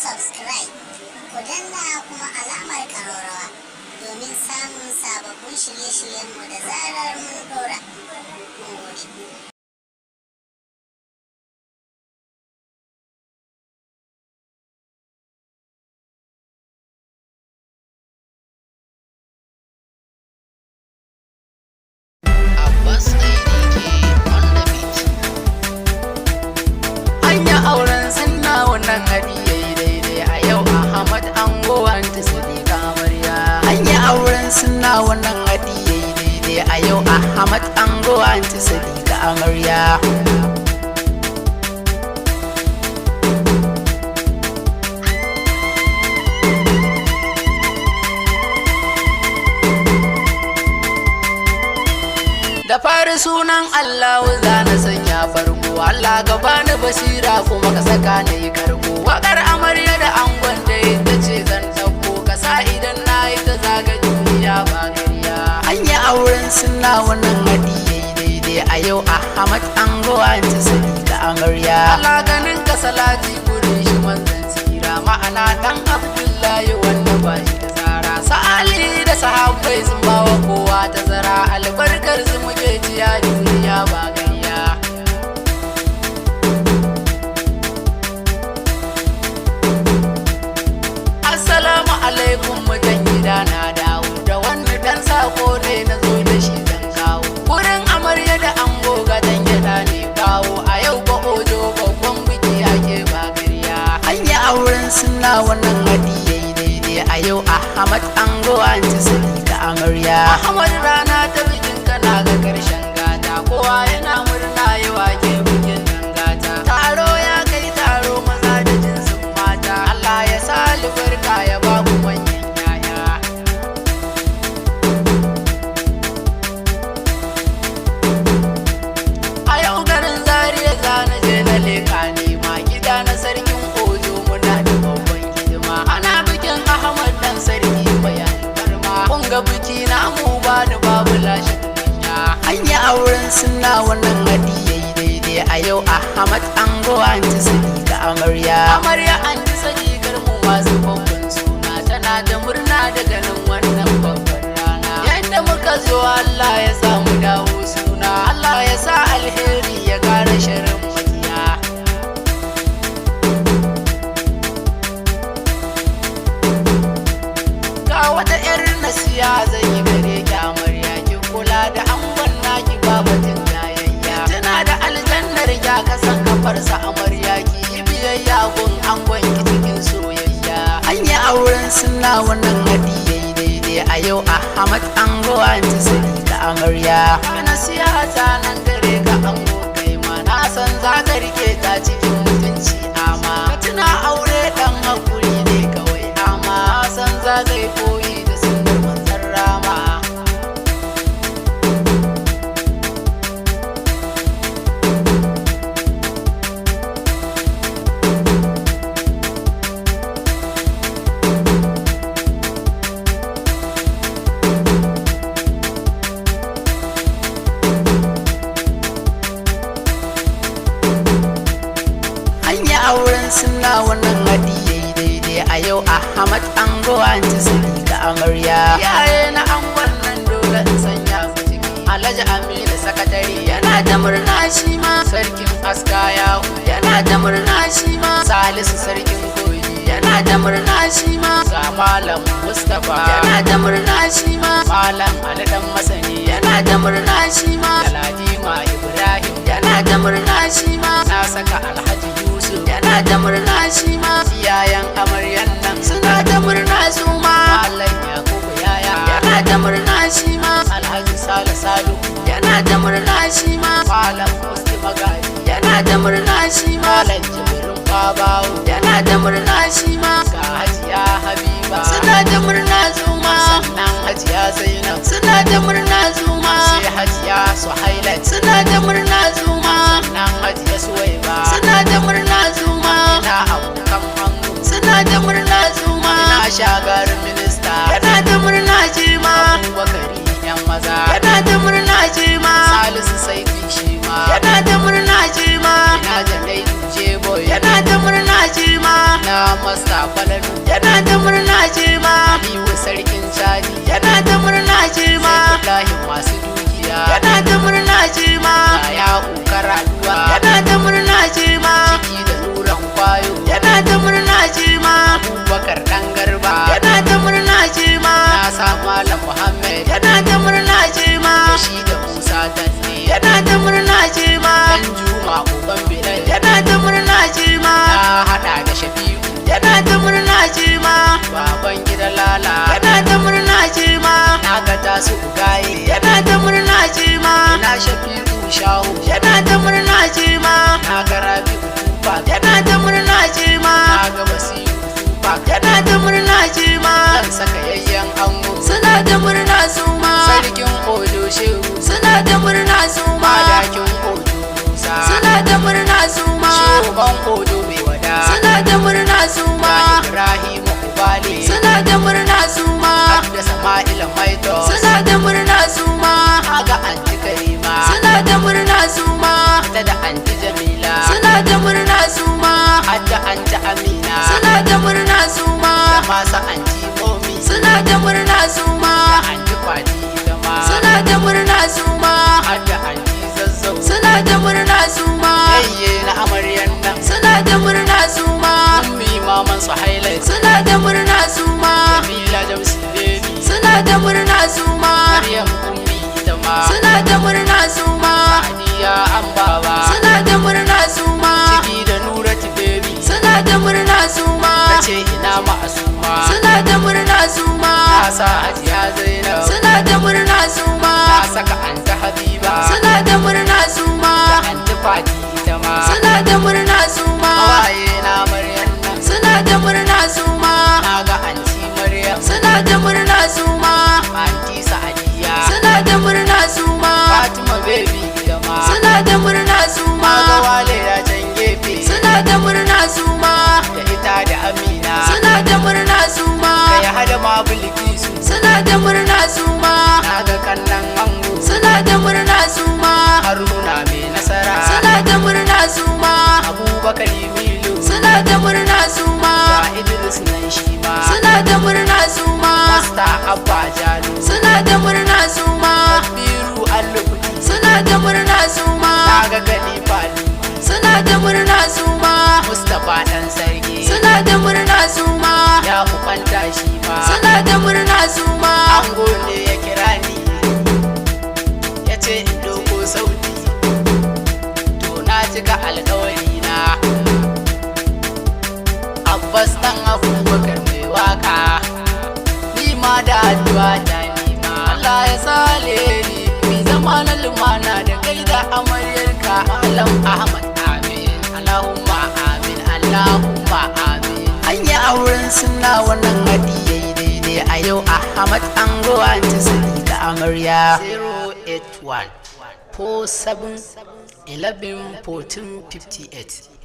Subscribe, ku danna kuma alamar ƙararrawa domin samun sababbin shirye-shiryenmu da zarar mun ɗora. Mun gode. Abbas ADK on the beat. Anya auren sunna, wannan hadi yayi daidai a yau. Ahmad ango, anti Sadiqa amarya. Anya auren sunna, wannan hadi yayi daidai a yau. Ahmad ango, anti Sadiqa amarya. Da fari sunan Allah za na sanya farko. Allah ka bani basira kuma ka saka na yi karko. Wakar amarya da angon da ita ce zan ɗauko. Ka sa idan na yi ta zaga duniya ba gariya. An yi auren sunna, wannan hadi yayi daidai a yau. Ahmad ango, anti Sadiqa amarya. Allah ganin ka salati gurin shi manzon tsira, ma'ana dan Abdullahi wanda ba shi da tsara. Sa'ali da sahabbai sun bawa kowa tazara, albarkar su muke ciya duniya ba gayya. Assalamu alaikum mutan gida, na dawo da wani dan sako ne na zo da shi dan kawo. Wurin amarya da ango ga dan gyada ne kawo a yau ba ojo, babban biki ake ba gariya. An yi auren sunna, wannan hadi yayi daidai a yau. Ahmad ango, anti Sadiqa amarya. Ahmad, rana ta bikin kana ga karshen gata, kowa yana murna yau ake bikin nan gata. Taro ya kai taro, maza da jinsin mata. Allah ya sa albarka ya ba ku manyan yaya. A yau garin Zaria za na je na leka nema gida na sarkin Ojo, muna da babban hidima. Ana bikin Ahmad dan sarki mai alfarma. Kun ga biki namu ba da babu lashe tukunya. An yi auren sunna, wannan hadi yayi daidai a yau. Ahmad ango, anti Sadiqa amarya. Amarya anti Sadiqar mu masu babban suna tana da murna da ganin wannan babban rana. Yadda muka zo Allah ya samu dawo suna. Allah ya sa alheri ya kara shirin makiya. Ga wata 'yar nasiya zan yi gare ki amarya, ki kula da angon naki babatin jayayya. Tana da aljannar ya kasan kafarsa amarya, ki yi biyayya gun angon ki cikin soyayya. An yi auren sunna, wannan hadi yayi daidai a yau. Ahmad ango, anti Sadiqa amarya. Ga nasiha ta nan gare ka ango, kai ma na san za ka rike ta cikin mutunci, ama ka tuna aure dan hakuri ne kawai, ama san za ka yi koyi da sunnar manzon rama. An yi auren sunna, wannan hadi yayi daidai a yau. Ahmad ango, anti Sadiqa amarya. Iyaye na angon nan dole in sanya ku ciki. Alhaji Aminu sakatare yana da murna shi ma. Sarkin aska yahu yana da murna shi ma. Salisu sarkin kogi yana da murna shi ma. Sa Malam Mustapha yana da murna shi ma. Malam Ali dan masani yana da murna shi ma. Galadima Ibrahim yana da murna shi ma. Na saka Alhaji Yusuf yana da murna shi ma. Iyayen amaryan nan suna da murna su ma. Malam Yakubu yaya yana da murna shi ma. Alhaji Sale Salihu yana da murna shi ma. Malam Musti Magaji yana da murna shi ma. Malam Jibrin Babawo yana da murna shi ma. Ga Hajiya Habiba suna da murna su ma. Sannan Hajiya Zainab suna da murna su ma. Sai Hajiya Suhailat suna da murna su ma. Sannan Hajiya Suwaiba suna da murna su ma. Ina abokan hannu suna da murna su ma. Ina shagar minista yana da murna shi ma. Abubakari yan maza yana da murna shi ma. Salisu Saiti shi ma yana da murna shi ma. Ina Janaidu Jeboy yana da murna shi ma. Na Masta Falalu yana ta murna shi ma. Aliyu Sarkin Chadi yana ta murna shi ma. Abdullahi masu dukiya yana ta murna shi ma. Ya Ukara Duwa yana ta murna shi ma. Ciki da Nuran Kwayo yana ta murna shi ma. Abubakar Dan Garba yana ta murna shi ma. Na sa Malam Muhammad yana ta murna shi ma. Shi da Musa Tanne yana ta murna shi ma. Dan Juma Uban Bilal yana ta murna shi ma. Na hada da Shafi'u yana ta murna shi ma. Baban Gida Lala yana ta murna shi ma. Na ga tasu Ugaye yana ta murna shi ma. Na Shafi'u Shahu yana ta murna shi ma. Na ga Rabi'u Tupac yana ta murna shi ma. Na ga Basiru Tupac yana ta murna shi ma. Zan saka yayyan ango suna ta murna su ma. Sarkin Ojo Shehu suna ta murna su ma. Madakin Ojo Musa suna ta murna su ma. Shugaban Ojo Mai Wada suna ta murna su ma. Ibrahim Ubale suna ta murna su ma. Da Sama'ila Maito suna ta murna su ma. Aga Anti Karima suna ta murna su ma. Ita da Anti Jamila suna ta murna su ma. Hadda Anti Amina suna ta murna su ma. Da masa Anti Momi suna ta murna su ma. Da Anti Kwadi ita ma suna ta murna su ma. Hadda Anti Zazzau suna ta murna su ma. Yayye na amaryan nan suna ta murna su ma. Ummi Maman su Highlight suna ta murna su ma. Jamila Jamsi Baby suna ta murna su ma. Maryam Ummi ita ma suna ta murna su ma. Sadiya Ambaba suna ta murna su ma. Ciki da Nuratu Baby suna ta murna su ma. Nace ina ma'asuma suna ta murna su ma. Na sa Hajiya Zainab suna ta murna su ma. Na saka Anta Habiba suna ta murna su ma. Da Anti Fati ita ma suna ta murna su ma. Hawaye na Maryam nan suna ta murna su ma. Na ga Anti Maryam suna ta murna su ma. Anti Sa'adiya suna ta murna su ma. Fatima Baby ita ma suna ta murna su ma. Na ga Wale ya can gefe suna ta murna su ma. Da ita da Amina suna ta murna su ma. Kai hada ma Bilkisu suna ta murna su ma. Na ga kannan ango suna ta murna su ma. Haruna Mai Nasara suna ta murna su ma. Abubakar Milu suna ta murna su ma. Ga Idris nan shi ma suna ta murna su ma. Masta Abba Jalo suna ta murna su ma. Biru Allukuti suna ta murna su ma. Na ga Khalifa suna ta murna su ma. Mustapha Dan Sarki suna ta murna su ma. Ya kwanta shi ma suna ta murna su ma. Ango ne ya kira ni ya ce in doko sauti, to na cika alkawari na. Abbas Dan Abubakar mai waka, ni ma da addu'a ta, ni ma Allah ya sa alheri mai zama na lumana da kai da amaryarka Malam Ahmad. Amin, Allahumma amin, Allahumma amin. An yi auren suna, wannan haɗi yayi daidai a yau. Ahmad Ango, Anti Sadiqa amarya. 081 47 11 14 58.